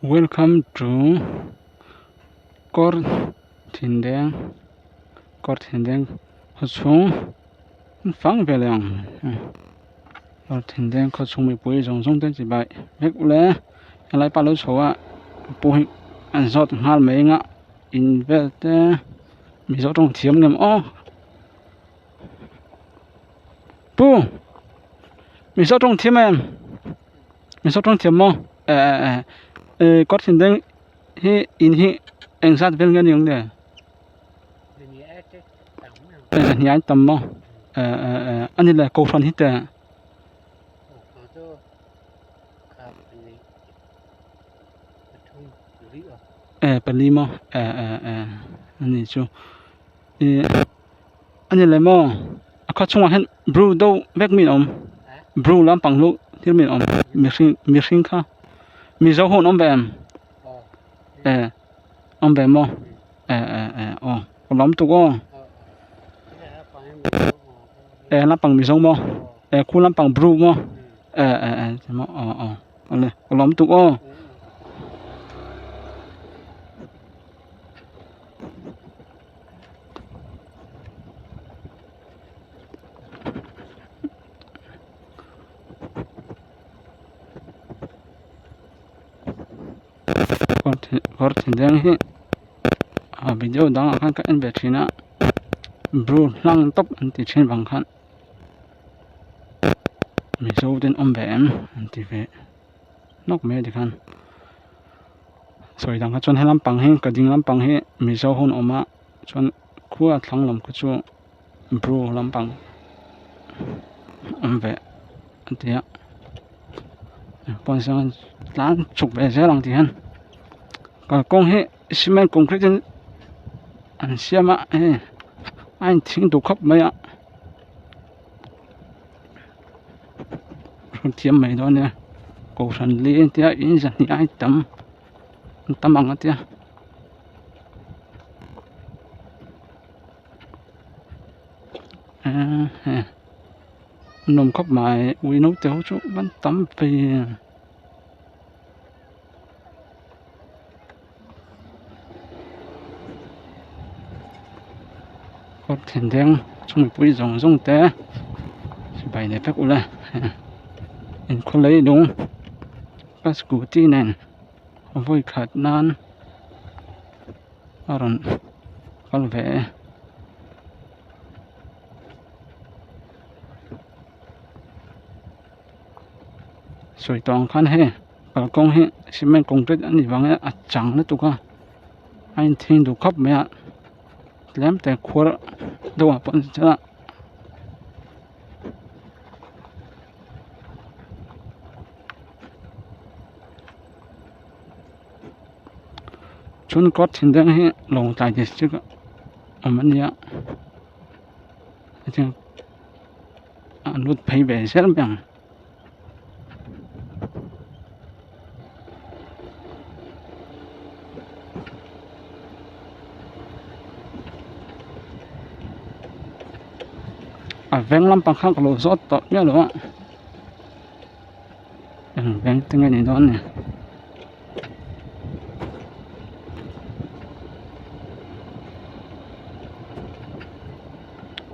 Welcome to kawr thin deng kawr thin deng khaw chhung an fang ve leh ang kawr thin deng khaw chhung mipui zawng zawng te chibai vek ule helai pa lo chho a pu hi an zawt nghal mai anga in vel te mizo tawng thiam ngem aw pu mizo tawng thiam em. Mizo tawng thiam maw eh eh eh kawr thin deng hi in hi eng zat vel nge ni ang le zahnih ai tam maw eh eh eh a ni le kohhran hi teh eh pali maw eh eh eh a ni chu ih a ni le maw a khaw chhungah hian bru deuh vek mi an awm bru lampang lu thil mi an awm mihring mihring kha mizo ho an awm ve em eh awm ve maw eh eh eh aw ka lawm tuk aw eh lampang mizo maw eh khu lampang bru maw eh eh eh aw aw awle ka lawm tuk aw. Kawr thin deng hi a video dangah khan ka en ve thin a bru hlang tawp an ti thin vang khan mizo te an awm ve em an ti ve nawk mai a tikhan. Sawi dang kha chuan he lampang hi ka ding lampang hi mizo hun awm a chuan khua thlang lam kha chu bru lampang awm ve a ti a pawn sawn tlan chhuk ve zel ang tih hian kalkawng hi cement concrete in an siam a hei a inthing duh khawp mai a thiam mai dawn nia kohhran li a tia in zahnih ai tam an tam ang a tia eee hei nuam khawp mai ui naute ho chu an tam ve. Kawr thin deng chung mipui zawng zawng te sipai nei vek ula inkhaw leilung ka scooty nen vawi khat nan a rawn kal ve e. Sawi tawh ang khan hei kalkawng hi cement concrete a nih vang hian a chang lutuk a a inthing duh khawp mai a tlem te khuar deuh ah pawh ni chuan chuan kawt thin deuh hi Lawngtlai district ah awm a nia a lut phei ve zel mai ang. A veng lampang kha ka lo zawt tawh miah lo a eng veng te nge ni dawn ni.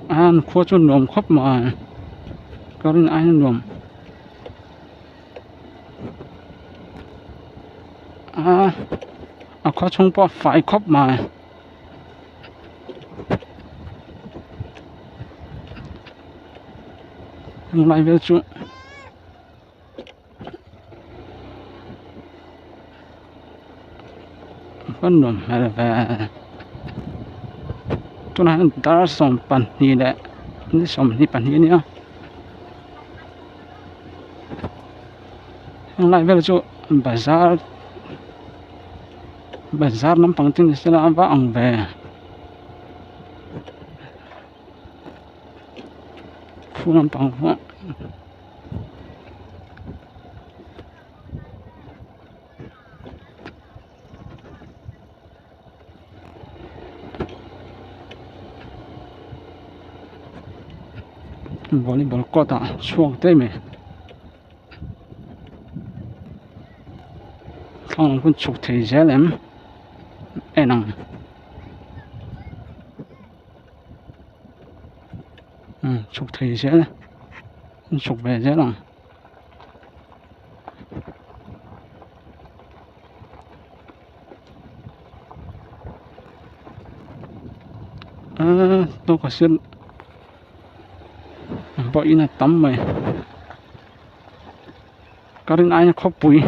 An khua chu nuam khawp mai ka rin aiin a nuam a a khaw chhung pawh a fai khawp mai. Heng lai vel chu a nuam hmel ve tunah hian dar 22 leh ni 22 a nia helai vel chu bazar bazar lampang te ni sela a va ang ve. Khu lampang pawh. Volleyball court ah chhuak daih mai. Thlang lam hun chhuk thei zel em en ang umm chhuk thei zel an chhuk ve zel ang. Aaa tawk a sen pawhin a tam mai. Ka rin aina khawpui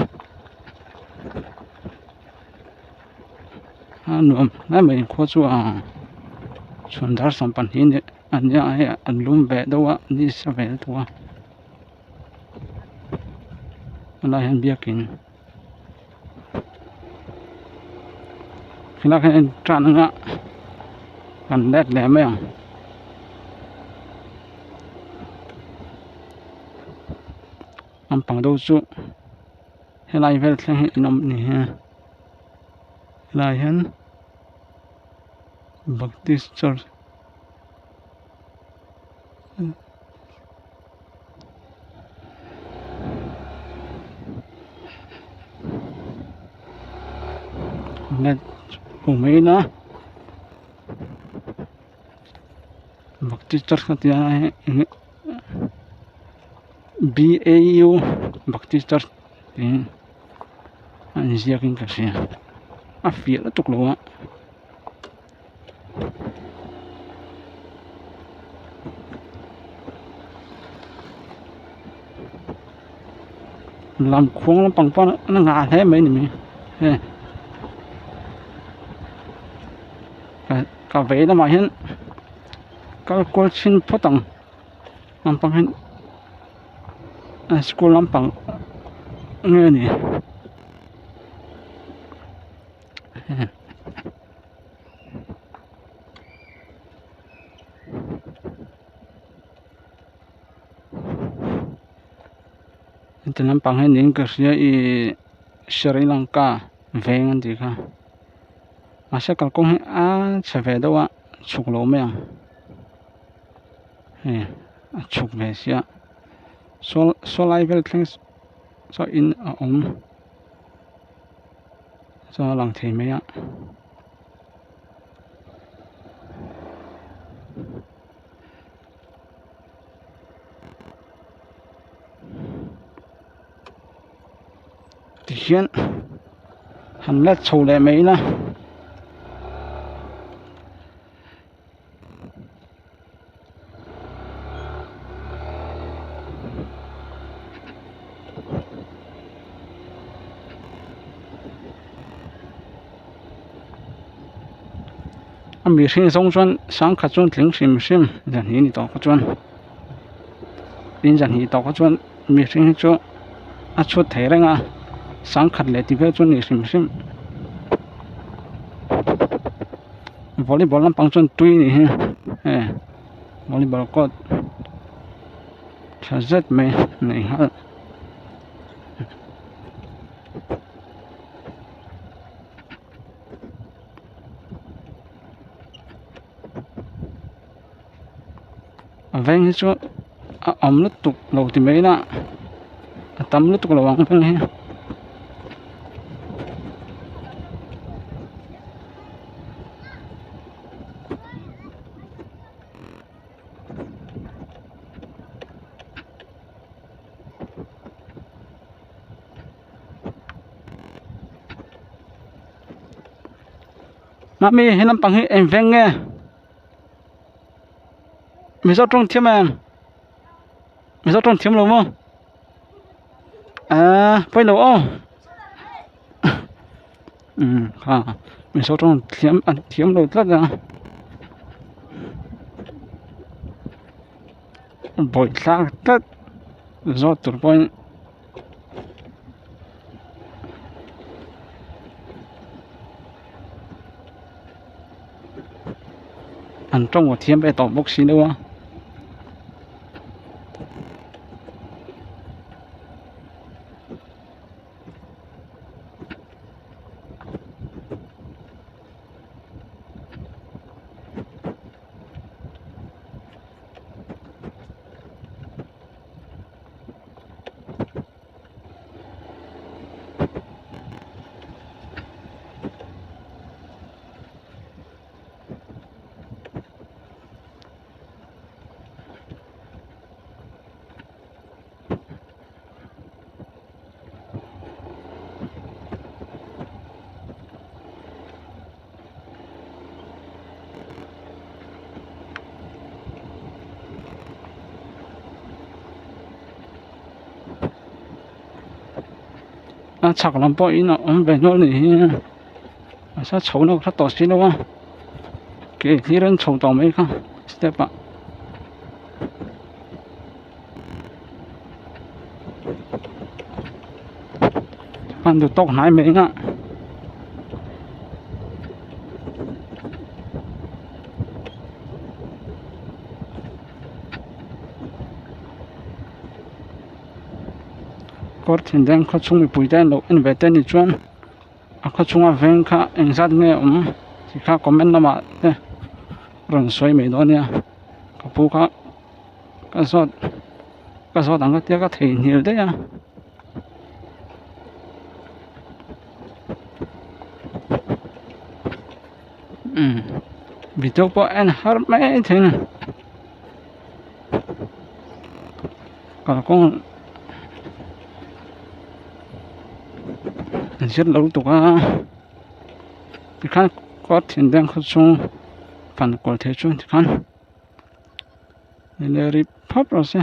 a nuam hle mai khua chu a chhun dar 22 ni a nia hei an lum ve deuh a ni sa ve lutuk a helai hian biakin helai hian tan anga kan let leh mai ang. Lampang deuh chu helai vel thleng hi in awm ni hi helai hian baptist church net hmu mai ila baptist church ka tia hei B_A_U baptist church tiin a inziak in ka hria a fiah lutuk lo a. Lam khuang lampang pawh a ngah hle mai ni mai hei ka vei lamah hian kal kual chhin phawt ang lampang hian school lampang nge ni. Heti lampang hi niin ka hria ihh Sri Lanka veng an tih kha mahse kalkawng hi a chhe ve deuh a chhuk lo mai ang hei a chhuk ve sia saw saw lai vel thleng saw in a awm. Chuan a lang thei mai a tihian han let chho leh mai ila. A mihring zawng chuan sangkhat chuan tling hrim hrim zan hi ni tawh kha chuan tin zan hi tawh kha chuan mihring hi chu a chhut thei reng a sangkhat leh ti vel chu a ni hrim hrim. Volleyball lampang chuan tui a nih hi hei volleyball court tha zet mai nei nghal. A veng hi chu a awm lutuk lo ti mai ila a tam lutuk lo ang veng hi. Mahni he lampang hi eng veng nge Mizo tawng thiam em Mizo tawng thiam lo maw aaa pawilo aw umm kha Mizo tawng thiam an thiam lo tlat a bawihtlak tlat zawt tur pawhin. An tawng a thiam ve tawh bawk si lo a. A chhak lam pawh in a awm ve nual nih hi mahse a chho na ka hre tawh si lo a ke thlir an chho tawh mai kha step ah. An duh tawk hnai mai anga kawr thinleng khaw chhung mipui te an lo en ve te a nih chuan a khaw chhunga veng kha engzat nge awm tih kha comment lamah te rawn sawi mai dawn nia ka pu kha ka zawt ka zawt ang ka tia ka theihnghilh daih a. Umm video pawh en har mai thei a ni kalkawng a zir lo lutuk a tikhan kawr thinleng khaw chung fan kual thei chu tikhan. Ri phawt rawh se.